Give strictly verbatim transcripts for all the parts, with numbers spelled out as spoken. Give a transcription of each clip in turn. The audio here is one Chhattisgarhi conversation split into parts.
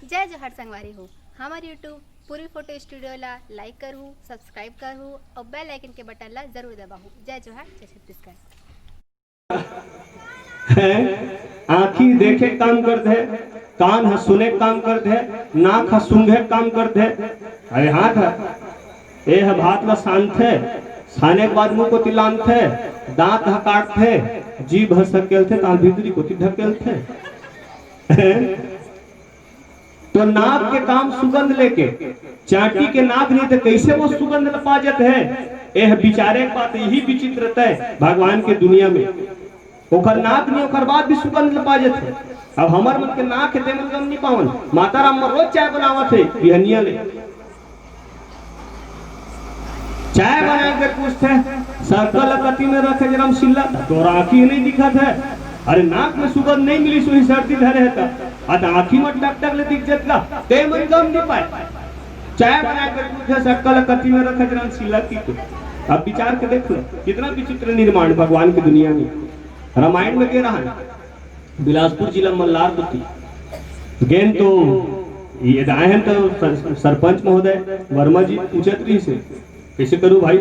जय जोहार संगवारी हो, हमर YouTube पूर्वी फोटो स्टूडियो ला लाइक करहू, सब्सक्राइब करहू और बेल आइकन के बटन ला जरूर दबाहू। जय जोहार, जय छत्तीसगढ़। हैं? आँखी देखे काम करथे, कान ह सुने काम करथे, नाक ह सूंघे काम करथे। अरे हाथ ह, ए ह भात ल सानथे, साने के बाद मुंह कोती लानथे, दांत ह काटथे, जीभ ह सकेलथे, तान भीतरी कोती ढकेलथे। हैं? तो नाक के काम सुगंध लेके, चांटी के नाक नहीं तो कैसे वो सुगंध ल पा जात हे? एह विचारे के बात, यही विचित्रता है भगवान के दुनिया में। ओकर नाक नहीं, ओकर बाद भी सुगंध ल पा जात हे। अब हमर मन के नाक हे, ते मन गम नहीं पावन। माता राम मन रोज चाय बनावत हे बिहनिया ले। चाय बनाए के पूछथे, "शक्कर ल कति में रखे जरम सिल्ला, तोर आँखी नहीं दिखत हे।" अरे नाक में सुगंध नहीं मिली, सोही सर्दी धरे हे त। अत आँखी में टक टक ले दिख जत गा, ते मन गम नहीं पाए। चाय बनाए के पूछथे, "शक्कर ल कति में रखे जरम सिल्ला" की तो। अब विचार के देख लो, कितना विचित्र निर्माण भगवान की दुनिया में। रामायण में के रहा है, बिलासपुर जिला मल्लार कोती गेन तो ये दाए हैं तो सर-, सरपंच महोदय वर्मा जी पूछत रहिस हे, "कैसे करू भाई,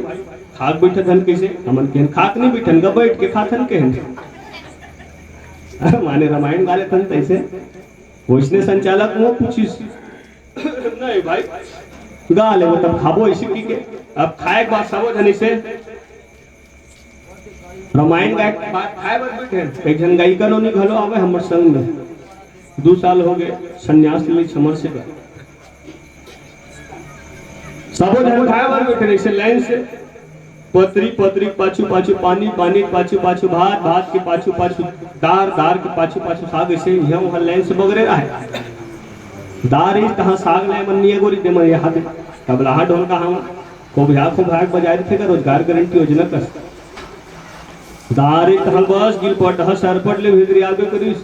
खाक बैठत हन कैसे?" हमन केहन, "खाक नहीं बैठन गा, बैठ के खाथन" केहन। माने रामायण गा लेथन तैसे। वैसने संचालक वो पूछिस, "नहीं भाई, गा ले वो तब खाबो ऐसे की के।" अब खाए के बाद सबो झन ऐसे रामायण गाय के बाद खाए बर बैठे। एक झन गायिका नोनी घलो आवे हमर संग में, दू साल हो गए संन्यास ले हमर से। सबो झन खाए बर बैठे रहिसे लाइन से, पतरी, पतरी के पाछू पाछू पानी, पानी के पाछू पाछू भात, भात के पाछू पाछू दार, दार के पाछू पाछू साग, ऐसे इहाँ उहाँ लाइन से बगरे रहे। दार इस तहाँ साग ले मन निया गोरी दे मन यहाँ दे तबला हाँ ढोल का हाँ। खोबिहा खोबिहा के बजाय रहिथे का रोजगार गारंटी योजना कस। दार एक तहल बस गिल पटहा सरपट ले भीतरी आबे करिस।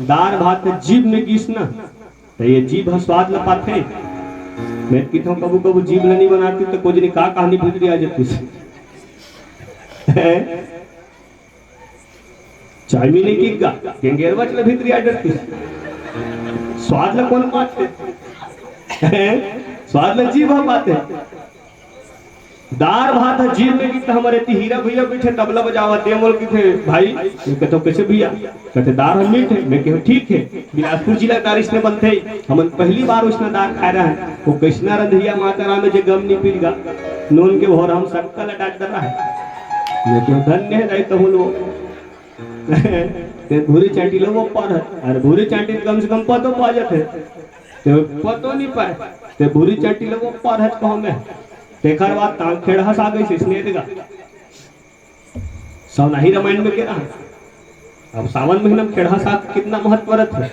दार भात के जीभ में गिस ना, त ये जीभ ह स्वाद ल पाथे। मैं किथों कभू कभू जीभ ल नहीं बनाती त कोजनी का कहानी भीतरी आ जाती। चाय मिले की गा, गेंगेरवा चला भीतरी आ डरती। स्वाद ल कौन पाथे? स्वाद ल जीभ ह पाथे। दार भात ह जीभ में गिस त हमर एती हीरा भैया बैठे तबला बजावत, दे मोल किथे भाई, मैं कथों कैसे भैया? कथे दार ह मीठ हे, मैं कहों ठीक हे। बिलासपुर जिला दार इसने बनथे, हमन पहली बार उसना दार खाए रहन। वो कैसना रंधिया माता राम जे गम नहीं पीर गा, नून के भोर हम सक्का ल डाट डर रहा है। मैं कहों धन्य हे दाई तहूँ लो। ते भूरी चांटी लो वो पार है। अरे भूरी चांटी कम से कम पतो पा जाथे। ते पतो नहीं पाए। ते भूरी चांटी लो वो पार है कहो मैं। तेखर बाद तांग खेड़हा साग ऐसे इसने देगा। सवनाही रामायण में के रहा। अब सावन महीना में खेड़हा साग कितना महत्व रहिथे,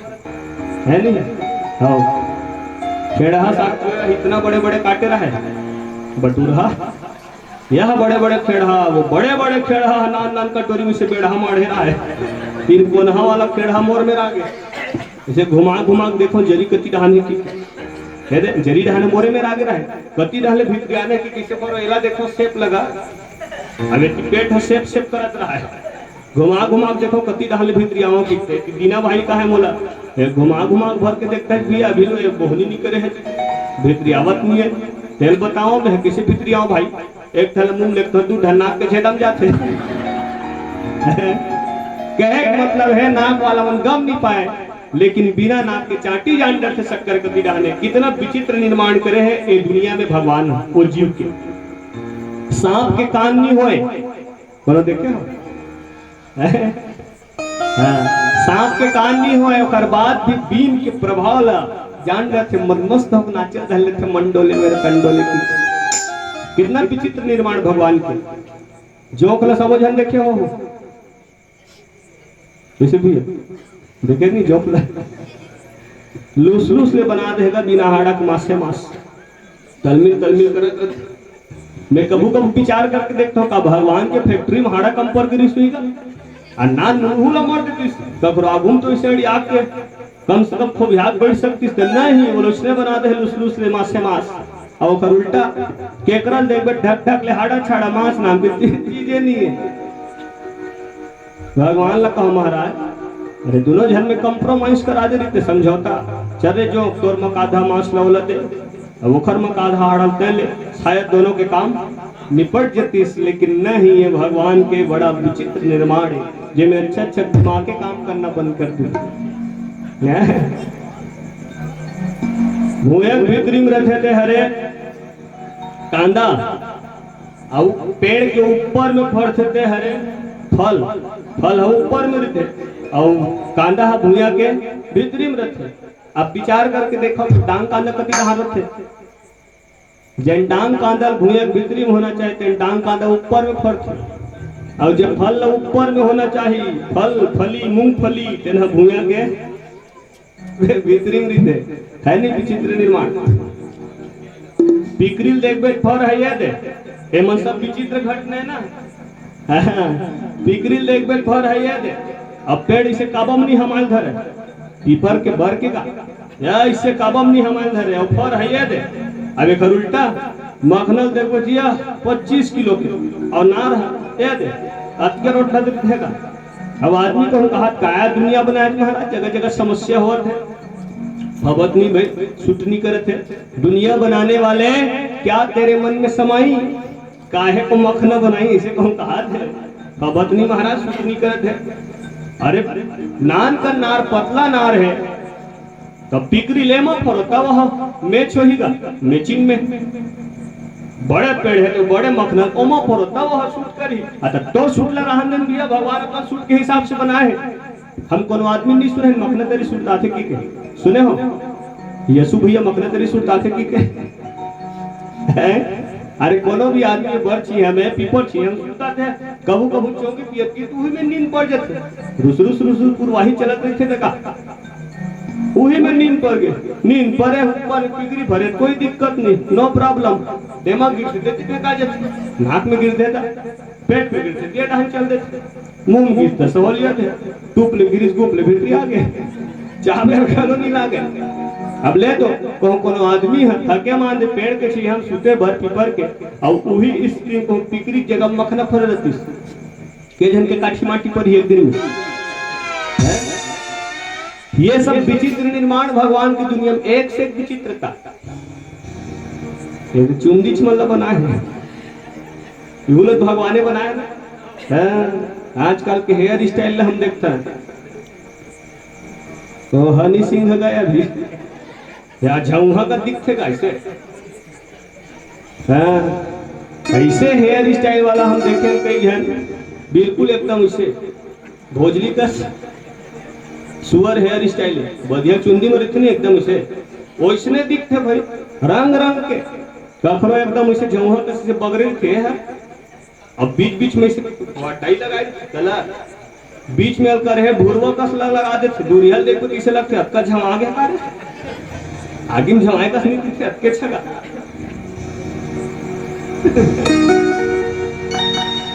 है नहीं? हाँ, खेड़हा साग जो है इतना बड़े बड़े काटे रहे, बटुरहा, यह बड़े बड़े खेड़हा, वो बड़े बड़े खेड़हा, नान नान कटोरी में से बेड़हा माढ़े रहे, तीन कोनहा वाला खेड़हा मोर में रागे, इसे घुमा घुमा के देखो जरी कति डहान हे कि, हे दे, जरी डहान मोरे में रागे रहे, कति डहान ले भीतरी आने कि किसे पर एला देखो सेप लगा, अब एक पेट ह सेप सेप करत रहा है। घुमा घुमा के देखो कति डहान ले भीतरी आवा किते कि दीना भाई का है मोला। ए घुमा घुमा के भर के देखता है भैया अभी लो एक बोहनी नहीं करे है, भीतरी आवत नहीं है। तेल बताओ मैं कैसे भीतरी आऊं भाई? एक ठन मुंह ले तो दू ठन नाक के छेदम जाथे। कहे के मतलब है नाक वाला मन गम नहीं पाए, लेकिन बिना नाक के चांटी जान डरथे शक्कर कति डहाने। कितना विचित्र निर्माण करे है ये दुनिया में भगवान वो जीव के। सांप के कान नहीं होए, बोलो देखे हो? हाँ, सांप के कान नहीं होए, ओकर बाद भी बीन के प्रभाव ला जान लेथे, मदमस्त होके नाचे धर लेथे, मंडोले मेरे कंडोले की। कितना विचित्र निर्माण भगवान के। जोंक ला सबो झन देखे हो? जैसे भी है। देखे नहीं जोंक ला। लूस लूस ले बना देगा बिना हाड़ा के मासे मास। तलमिल तलमिल करत रहिथे। मैं कभू कभू विचार करके देखता हूँ, का भगवान के फैक्ट्री में हाड़ा कम पर गिरी सुई का? आ ना नूहू ला मर देती, कखरो आगू में तो इसे अड़ी आके कम से कम खूब याद बढ़ सकती, तो नहीं, वो लोचने बना दे लुस लुस ले मासे मास। और ओकर उल्टा केकरल देखबे ढक ढक ले हाड़ा छाड़ा मास नाम के चीज-, चीजे नहीं है। भगवान ला कहो महाराज, अरे, दोनों झन में कॉम्प्रोमाइज करा दे रहिते, समझौता। चल रे, जो तोर मक आधा मांस ल ओला दे, अब ओखर मक आधा हाड़ा ल तैं ले, शायद दोनों के काम निपट जतिस। लेकिन नहीं, ये भगवान के बड़ा विचित्र निर्माण है, जेमे अच्छा अच्छा दिमाग के काम करना बंद कर दे। हैं? भुइयां के भीतरी में रथे ते हरे कांदा, अउ पेड़ के ऊपर में फरथे ते हरे फल, फल ह ऊपर में रथे, अउ कांदा ह भुइयां के भीतरी में रथे। अब विचार करके देखो, डांग कांदा कति कहाँ रथे? जेन डांग कांदा भुइयां के भीतरी में होना चाहिए, तेन डांग कांदा ऊपर में फरथे। अउ जब फल ला ऊपर में होना चाहिए, फल, फली, मूंगफली, तेन ह भुइयां के भीतरी में रहिथे। है नहीं विचित्र निर्माण? पिकरी ल देखबे, फर है ये दे, एमन सब विचित्र घटना है ना। हाँ, पिकरी ल देखबे, फर है ये दे, अब पेड़ इसे काबम नहीं हमाल धरे, पीपर के बर के का, या इसे काबम नहीं हमाल धरे, अउ फर है ये दे। अब एक उल्टा मखना ल देखबे जिया, पच्चीस किलो के, अउ नार है ये दे, अतके रोटला देथे का। अब आदमी कहूँ कहा, "काया दुनिया बनाए महाराज, जगह जगह समस्या होत है।" फबत नहीं भाई, सूट नहीं करत है। दुनिया बनाने वाले, क्या तेरे मन में समाई, काहे को मखना बनाई, इसे कहूँ कहा थे। फबत नहीं महाराज, सूट नहीं करत है। अरे, नान का नार, पतला नार है, तब पिकरी ले मा फरो, तब वह मैच होही गा, मैचिंग में। बड़े पेड़ है तो बड़े मखना, ओमा फरो, तब वह सूट करही। अच्छा, तो सूट ला रहन देन भैया, भगवान अपन सूट के हिसाब से बनाए है। हम कोनो आदमी नहीं सुने मखना तरी सूट आथे की के, सुने हो? यसु भैया मखना तरी सूट आथे की के? हैं? अरे कोनो भी आदमी बर छी हमें, पीपर छी हम, सूत आथे, कभू कभू चौकी पियत की, तो उही में नींद पड़ जाथे। रुस रुस रुस रुस पुरवाही चलत रहिथे त का? उही में नींद पड़ गे, नींद पड़े, ऊपर पिगरी भरे, कोई दिक्कत नहीं, नो प्रॉब्लम। देमा गिर देते फेंका जाथे, नाक में गिर देता, पेट में गिर देते, ये ढंग चल देते। मुंह में गिर तो सहूलियत है, टूप ले गिरिस, गुप ले भीतरी आ गए, चाबे और खानो नहीं लागे। अब ले तो कहूँ कोनो आदमी है, थके मान दे, पेड़ के छी हम सूते भर पीपर के, और उही स्त्री को पिकरी जगह मखना फर रहती, के झन के काठी माटी पर ही एक दिन में। हैं? ये सब विचित्र निर्माण भगवान की दुनिया में, एक से एक विचित्रता। एक चुंदी चमल्ला बना है, ये लोग भगवाने बनाए ना। हाँ, आजकल के हेयर स्टाइल हम देखता है, तो हनी सिंह गए अभी, या झौहा का दिखते कैसे? हाँ, ऐसे हेयर स्टाइल वाला हम देखे कई झन, बिल्कुल एकदम उसे भोजली कस सुअर हेयर स्टाइल, बढ़िया चुंदी में रखने एकदम उसे, वैसने दिखते भाई, रंग रंग के, कखनो एकदम उसे झौहा कस से बगरेल के है, अब बीच बीच में इसे वाटाई लगाए कलर, बीच में अलकर है भुरवा कस लग लगा देथे, दूरिया ल देखबे कइसे लगथे, अतका झमा गया का रे? आगे में झमाए कस नहीं दिखथे, अतके छगा।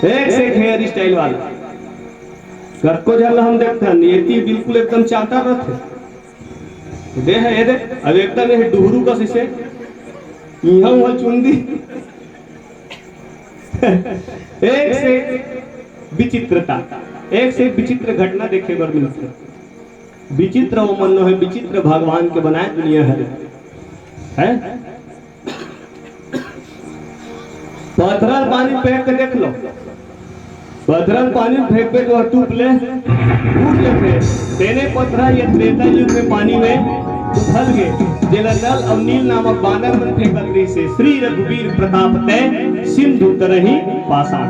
एक से एक हेयर स्टाइल वाला। कतको झन ल हम देखथन, ये ती बिल्कुल एकदम चांटा रथे। दे है, ये दे, अब एकदम ये डुहरू कस इसे, इहाँ उहाँ चुंदी। एक से एक विचित्रता, एक से एक विचित्र घटना देखे बर मिलथे। विचित्र वो मन है, विचित्र भगवान के बनाए दुनिया है, है? पथरा ल पानी फेंक के देख लो, पथरा ल पानी में फेंकबे तो टूप ले, उड़ लेथे। तेने पथरा ये त्रेता युग में पानी में उफल गे, जेला नल अउ नील नामक बानर मन फेंकत रहिसे। श्री रघुवीर प्रताप तै सिंधु तरही पाषाण।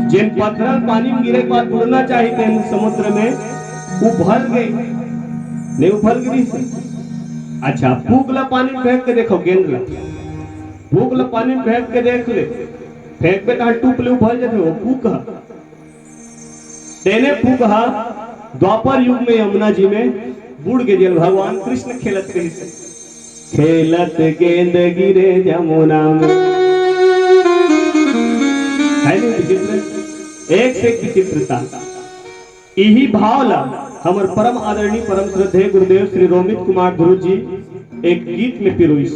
जेन पथरा ल पानी में गिरे के बाद उड़ना चाहिए, तेन समुद्र में उफल गे, नहीं उफल गे रहिसे। अच्छा, पूग ला पानी में फेंक के देखो, गेंद ला। पूग ल पानी में फेंक के देख ले, फेंकबे तहाँ टूप ले उफल जथे वो पूग ह। तेने पूग ह द्वापर युग में यमुना जी में बुड़ गे, जेल भगवान कृष्ण खेलत रहिस, खेलत गेंद गिरे जमुना में। है नहीं विचित्र? एक से एक विचित्रता। इही भाव ला हमर परम आदरणीय, परम श्रद्धेय गुरुदेव श्री रोमित कुमार ध्रुव जी एक गीत में पिरोइस।